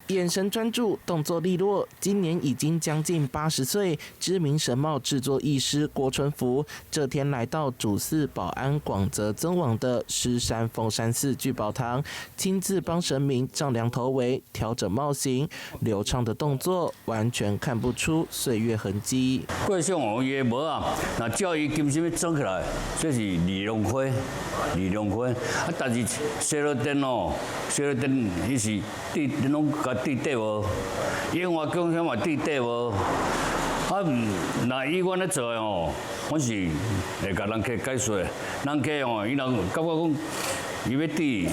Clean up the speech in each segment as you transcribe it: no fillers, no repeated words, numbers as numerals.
眼神專注，動作利落。今年已經將近80歲，知名神帽製作藝師郭春福，這天來到主祀保安廣澤尊王的獅山鳳山寺聚寶堂，親自幫神明丈量頭圍、調整帽型，流暢的動作完全看不出歲月痕跡。過去哦，伊的帽仔，若照伊金身欲裝起來，這是二龍花，二龍花。啊，但是西螺殿哦，西螺殿彼是對，攏共對底無，櫻花宮遐嘛對底無。啊，若以阮咧做的吼，阮是會共人客解說，人客吼，伊若感覺講伊欲對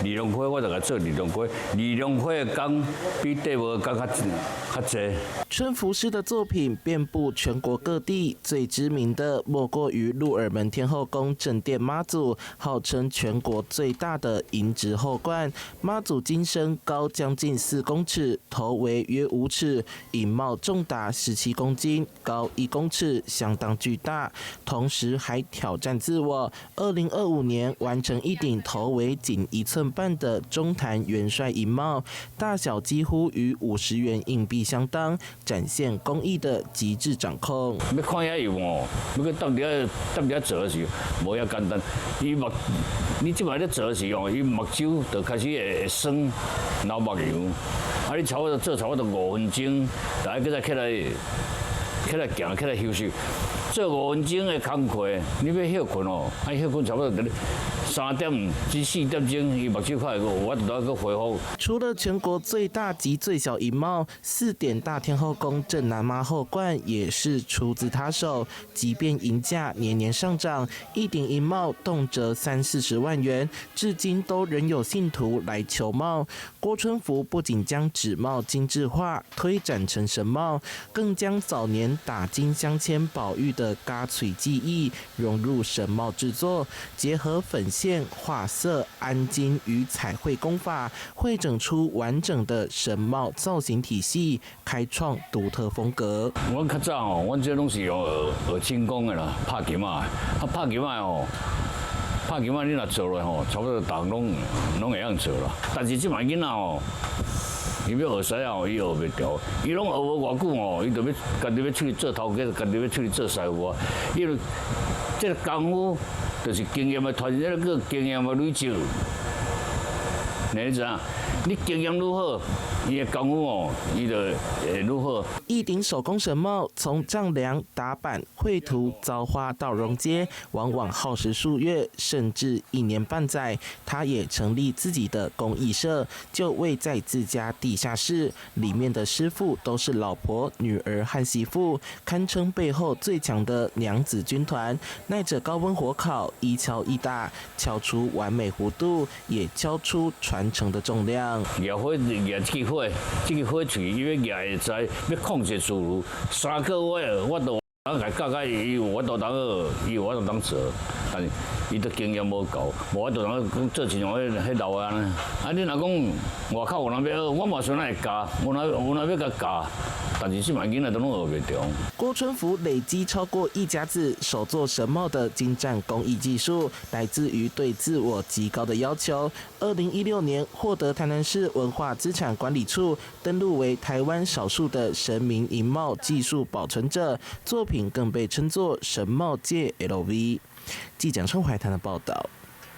二龍花，我就共做二龍花。二龍花的工比底帽的工較較濟。春福師的作品遍布全國各地，最知名的莫過於鹿耳門天後宮正殿媽祖，號稱全國最大的銀質後冠。媽祖金身高將近4公尺，頭圍約5尺，銀帽重達17公斤，高1公尺，相當巨大。同時還挑戰自我，2025年完成一頂頭圍僅1寸半的中壇元帥銀帽，大小幾乎與50元硬幣相當，展現工藝的極致掌控。欲看遐油哦，欲閣踮佇遐踮佇遐做的時，無遐簡單。伊目，你這擺咧做的時哦，伊目睭就開始會會酸，流目油。啊，你差不多做差不多5分鐘，就愛閣再起來起來行，起來休息。做五分鐘的工課，你欲歇睏哦，啊歇睏差不多佇3點至4點鐘，伊目睭較會有法度閣恢復。除了全國最大及最小銀帽，四點大天後宮正南媽後冠也是出自他手。即便銀價年年上漲，一頂銀帽動輒三四十萬元，至今都仍有信徒來求帽。郭春福不僅將紙帽精緻化，推展成神帽，更將早年打金鑲嵌寶玉的軋喙技藝融入神帽製作，結合粉線、畫色、鑲金與彩繪工法，匯整出完整的神帽造型體系，開創獨特風格。阮較早吼，阮這攏是用學學金工的啦，拍金仔，啊拍金仔吼，拍金仔你若做落吼，差不多逐項攏攏會曉做啦。但是這擺囡仔吼，伊欲學師仔吼，伊學袂著，伊攏學無偌久吼，伊就欲家己欲出去做頭家，家己欲出去做師傅啊。因為這個功夫就是經驗的傳承，這個叫經驗的累積。你知影？你經驗愈好，伊的功夫哦，伊就會愈好。一頂手工神帽，從丈量、打板、繪圖、鑿花到熔接，往往耗時數月，甚至一年半載。他也成立自己的工藝社，就位在自家地下室，裡面的師傅都是老婆、女兒和媳婦，堪稱背後最強的娘子軍團。耐着高溫火烤，一敲一打，敲出完美弧度，也敲出傳承的重量。舉火，舉這支火，這支火喙，伊欲舉會知，欲控制自如。3個月，我都共教甲伊有法度通學，伊有法度通做，但是伊都經驗無夠，無法度通講做親像彼彼老的按呢。啊，你若講外口有人欲學，我嘛想會教，有人有人欲共教。但是這擺囡仔都攏學袂著。郭春福累積超過一甲子手作神帽的精湛工藝技術，來自於對自我極高的要求。2016年獲得台南市文化資產管理處登錄為台灣少數的神明銀帽技術保存者，作品更被稱作神帽界 LV。記者陳懷談的報道。